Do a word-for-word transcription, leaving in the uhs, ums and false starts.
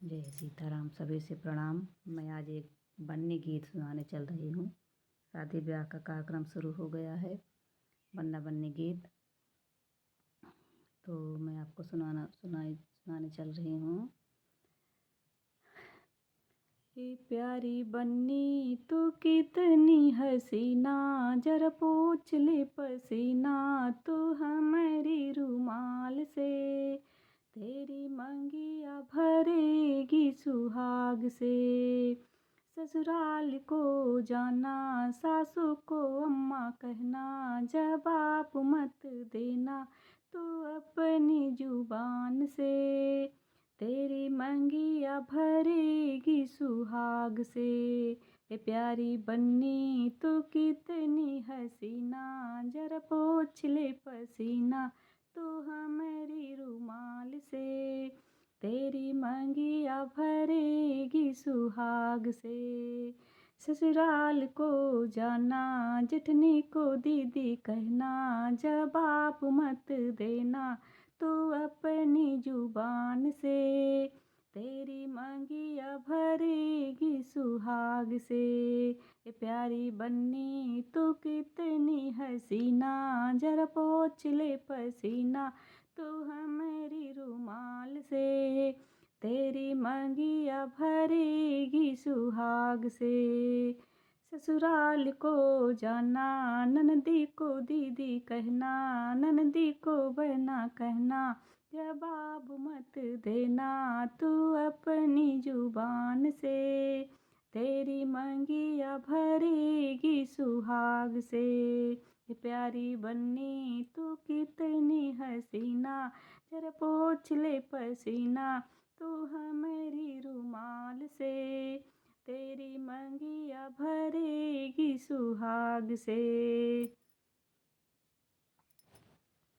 जय सीताराम, सभी से प्रणाम। मैं आज एक बन्नी गीत सुनाने चल रही हूँ। शादी ब्याह का कार्यक्रम शुरू हो गया है, बन्ना बन्नी गीत। तो मैं आपको सुनाना, सुनाई, सुनाने चल रही हूँ। ए प्यारी बन्नी, तू कितनी हसीना, जरा पोंछ ले पसीना तू हमरी रुमाल से। तेरी मंगिया भरेगी सुहाग से। ससुराल को जाना, सासू को अम्मा कहना, जवाब मत देना तू अपनी जुबान से। तेरी मंगिया भरेगी सुहाग से। ए प्यारी बन्नी, तू कितनी हसीना, जरा पोंछ ले पसीना तू हमरी रुमाल से। तेरी मंगिया भरेगी सुहाग से। ससुराल को जाना, जेठनी को दीदी कहना, जवाब मत देना तू अपनी जुबान से। तेरी मंगिया भरेगी सुहाग से। ए प्यारी बन्नी, तू कितनी हसीना, जरा पोंछ ले पसीना तू हमरी रुमाल से। तेरी मंगिया भरेगी सुहाग से। ससुराल को जाना, ननदी को दीदी कहना, ननदी को बहना कहना, जवाब मत देना तू अपनी जुबान से। तेरी मंगिया भरेगी सुहाग से। ए प्यारी बन्नी, तू कितनी हसीना, जरा पोंछ ले पसीना तू हमरी रुमाल से। तेरी मंगिया भरेगी सुहाग से।